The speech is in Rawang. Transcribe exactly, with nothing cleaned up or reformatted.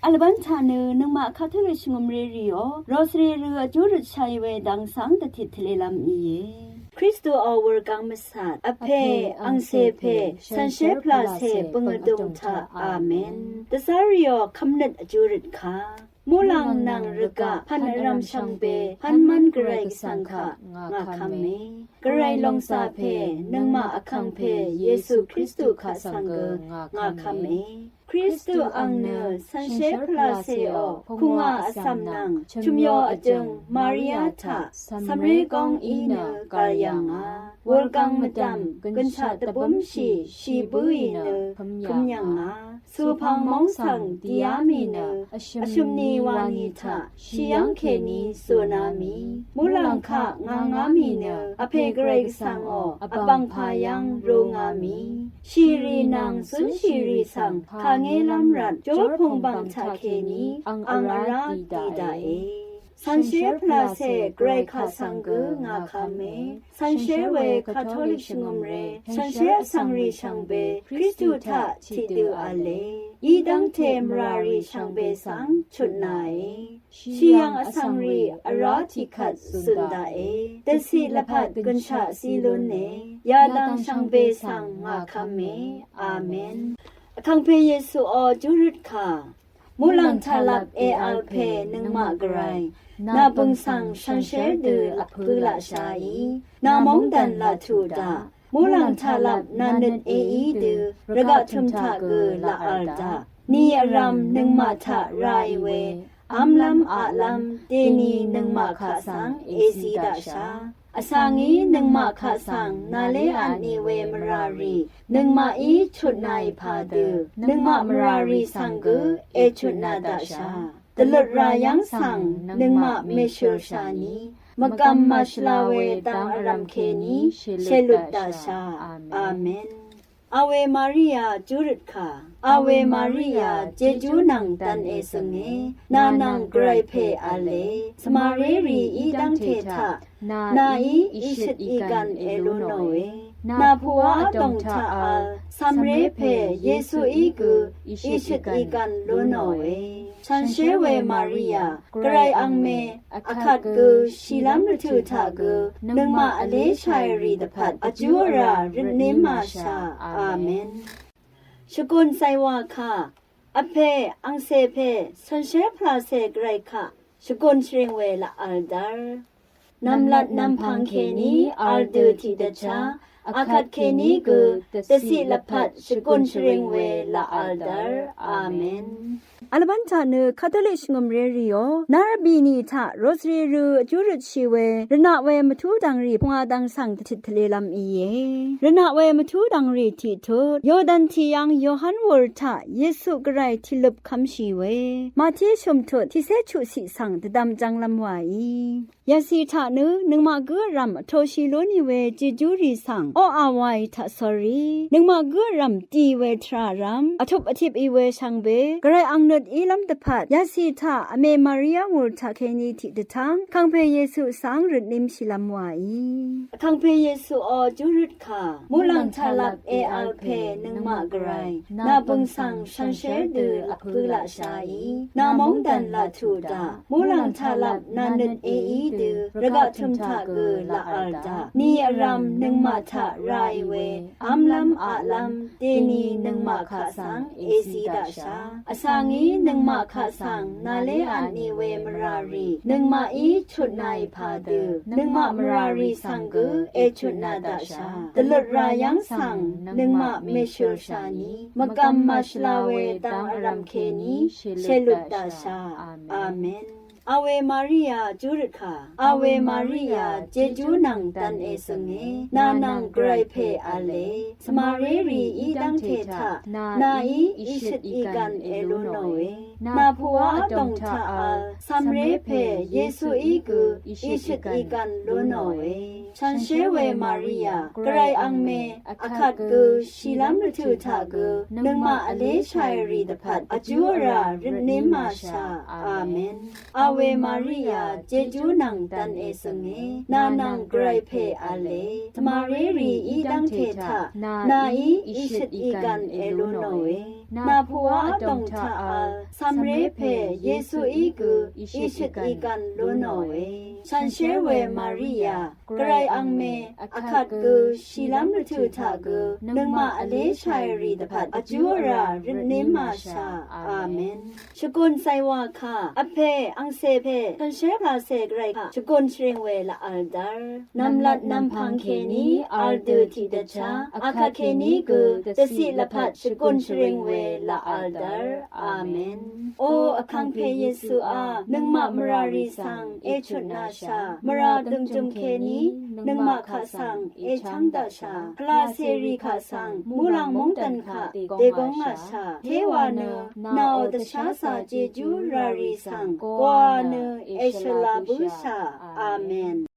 Vlvbán taq nø nøngmaq Katolik shvngø̀mré rìò Rosary rø vjú røtshai we dang svng dvtit tvlelv́m íe. Kristuò wurgang mvsat, vpè, angcè pè, shànshér pvlacè bø̀ng vdùng taq. Amen. Dvzá rìò kvmnøt vjú røt ka. Muqlàng nvng rvgaq pv̀n vrv̀m shvngbe pv̀nmv́n Gvray Gvsvng kaq ngà kvme. Gvray lòngzà pè, nøngmaq vkàngpè Yesu Kristu kaq svng gø ngà kvme. Kristu ang nø shànshér pvlacèò, pungwà vcv̀m nvng chø̀myo vjøng Maria taq cv̀mré góng í nø gv̀l yv̀ngà. Wurgang mvdv̀m gønshaq dvbǿmshì shì bǿì nø køm yv̀ngà. Supang móng svng dìá mì nø vshø̀m ni wani taq shì yv́ng kèní zùna mì. Muqlàng kaq ngangá mì nø vpè Gvray Gvsvngò vbv̀ngpà yv́ng rūnga mì. Shìrì nvng zúnshìrì svng kàngélv́m rvt jórpùng bv̀ng taqkèní ang vrá dì daqe. Shànshér pvlacè Gvray kaq svng gø ngà kvme. Shànshér we Katolik shvngø̀mré shànshér vsvngrì shvngbe Kristu taq tiqdø v̄le. Í dv́ngte mvràrì shvngbe svng chutnàe. Shìyv̀ng vsvngrì vrá tiqkvt zùn daqe. Dvciq lvpat gønshaq zí lúne. Yadvng shvngbe svng ngà kvme. Amen. Vkàngpè Yesuò júrøt kà. Muqlàng taqlap èvl pè nøngmaq Gvray, nà bø̀ng svng shànshér dø vpø̄ laqshaí, nà móngdàn laq tuq daq. Muqlàng taqlap nà nøt èí dø, rvgaq tø̀m taq gø laq vl daq. Ni vrv̀m nøngmaq taq ràì we, v́mlv́m aqlv́m, dèni nøngmaq kaq svng èzi daqsha. Vsvngí nøngmaq kaq svng nàlé vtni we mvràrì, nøngmaqí chutnàì pà dø, nøngmaq mvràrì svng gø èchutnà daqsha. Dvløt rà yv́ng svng nøngmaq mèshø̀lshà ni, mvgvm màshvla we dang vrv̀m kèní shèlut daqsha. Amen. Awe Maria júrøt kà. Awe Maria jejú nvng dvn èsø̀nge. Nà nvng Gvray pè v̄le. Svmaré rì í dv́ngte taq, nàí ìshøt ìgv̀n èlu nòe. Nà puqwá vdòng taq vl. Cv̀mré pè Yesuí gø ìshøt ìgv̀n lu nòe. Shànshér we Maria, Gvray angme, vkvt gø shìlv́m rvtø̀ taq gø, nøngmaq vlé shàì rì dvpvt, vjú vrà røtnǿm màshà. Amen. Shvgùn càywà kà, vpè, angcè pè, shànshér pvlàcè Gvray kaq, shvgùn shvring we laq vl dvr. Nv̀mlat nv̀mpv̀ng kèní vl dø tiqdvchá, akvt kèní gø dvciq lvpat shvgùn shvring we laq vl dvr. Amen. Vlvbán taq nø Katolik shvngø̀mré rìò, nár vbìnì taq Rosary rø vjú røtshì we, rvnaq we mvtú dv̀ngrì pungwà dvng svng dvtit tvlelv́m íe. Rvnaq we mvtú dv̀ngrì tiqtut, Yordan tìyvng Yohan wur taq Yesu Gvray tìløp kv́mshì we, Mati shø̀mtut tiqcé chuqciq svng dvdvm jv̄nglv́m wàí. Yacì taq nø nøngmaq gǿ vrv̀m vtōshì lú nì we jejúrì svng oqà wàì taqcòrì, nøngmaq gǿ vrv̀m dì we tvrà vrv̀m vtup vtip ì we shvngbe, Gvray ang nøt ílv́m dvpvt, yacì taq vmè Maria wur taqkèní tiqdvtv́ng, vkàngpè Yesu svng røtnǿmshìlv́m wàí. Vkàngpè Yesuò júrøt kà, muqlàng taqlap èvl pè nøngmaq Gvray, nà bø̀ng svng shànshér dø vpø̄ laqshaí, nà móngdàn laq tuq daq. Muqlàng taqlap nà nøt èí dø, rvgaq tø̀m taq gø laq vl daq. Ni vrv̀m nøngmaq taq ràì we, v́mlv́m aqlv́m, dèni nøngmaq kaq svng èzi daqsha. Vsvngí nøngmaq kaq svng nàlé vtni we mvràrì, nøngmaqí chutnàì pà dø, nøngmaq mvràrì svng gø èchutnà daqsha. Dvløt rà yv́ng svng nøngmaq mèshø̀lshà ni, mvgvm màshvla we dang vrv̀m kèní shèlut daqsha. Amen. Awe Maria júrøt kà. Awe Maria jejú nvng dvn èsø̀nge. Nà nvng Gvray pè v̄le. Svmaré rì í dv́ngte taq, nàí ìshøt ìgv̀n èlu nòe. Nà puqwá vdòng taq vl, cv̀mré pè Yesuí gø ìshøt ìgv̀n lu nòe. Shànshér we Maria, Gvray angme, vkvt gø shìlv́m rvtø̀ taq gø, nøngmaq vlé shàì rì dvpvt, vjú vrà røtnǿm màshà. Amen. Awe Maria, jejú nvng dvn èsø̀nge, nà nvng Gvray pè v̄le, svmaré rì í dv́ngte taq, nàí ìshøt ìgv̀n èlu nòe. Nà puqwá vdòng taq v̄l cv̀mré pè Yesuí gø ìshøt ìgv̀n lú nòe. Shànshér we Maria, Gvray angmè vkvt gø shìlv́m rvtø̀ taq gø nøngmaq vlé shàì rì dvpvt vjú vrà røtnǿm màshà. Amen. Shvgùn càywà kà vpè angcè pè shànshér pàcè Gvray kà shvgùn shvring we laq v̄l dv́r. Nv̀mlat nv̀mpv̀ng kèní v̄l dø tiqdvchá akvt kèní gø dvciq lvpat shvgùn shvring we laq v̄l dv́r. Amen. O vkàngpè Yesuá, nøngmaq mvràrì svng èchutnashà, mvrà døngjø̀m kèní nøngmaq kaq svng èchv́ng daqshà, pvlacèrì kaq svng muqlàng móngdàn kaq dègóng ngàshà, téwa nø nàò dvsházā jejú rarì svng gwa nø èshvla bǿshà. Amen.